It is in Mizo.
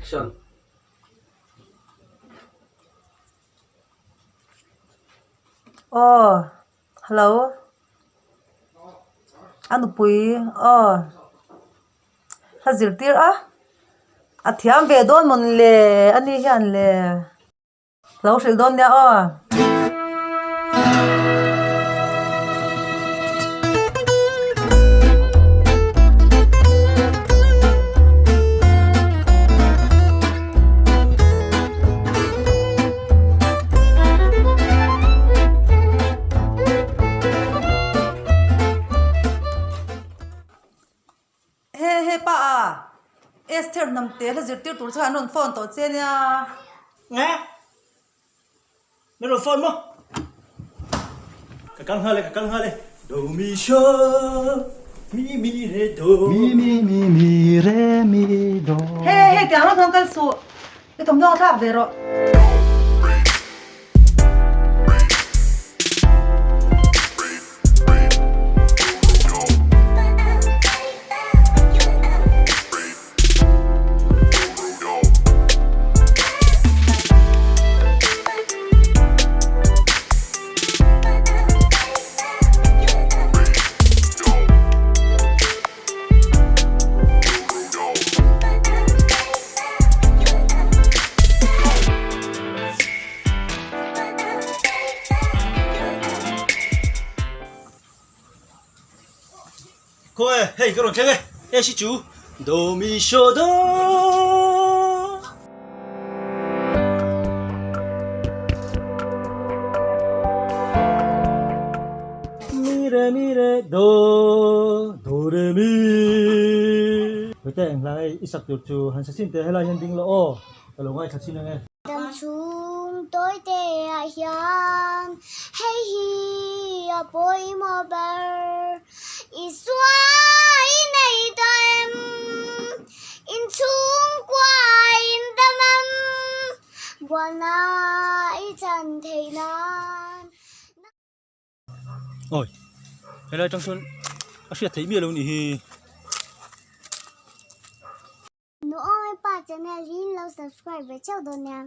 Action. Aw hello a nupui aw a zirtir a a thiam ve dawn mawn le ani hian le. Lo hrilh dawn nia aw. He he pa a, Esther hnamte hla zirtir tur chuan an rawn phone tawh che nia. Nge? Min rawn phone maw? Ka kal nghal e, ka kal nghal e. Do mi sho, mi mi re do. Mi mi mi mi re mi do. He he tiang rawng chuan kal suh, i thawmhnaw thlak ve rawh. Khaw e, hei ka rawn thleng e, hei si chu do mi show do. Mi re mi re do, do re mi. Hete eng hla nge i sak tur chu han sa chin teh helai hian ding la aw, ka lo ngaithla chin ang e. Dam chhung tawi te ah hian hei hi a pawimawh ber. Isua i nei tawh em? Inchhungkua in dam em? Bualna i chan theih nan. Awi, helai atang chuan a hriat theih miah lo nih hi. Nuawmi pa channel hi lo subscribe ve chauh dawn nia.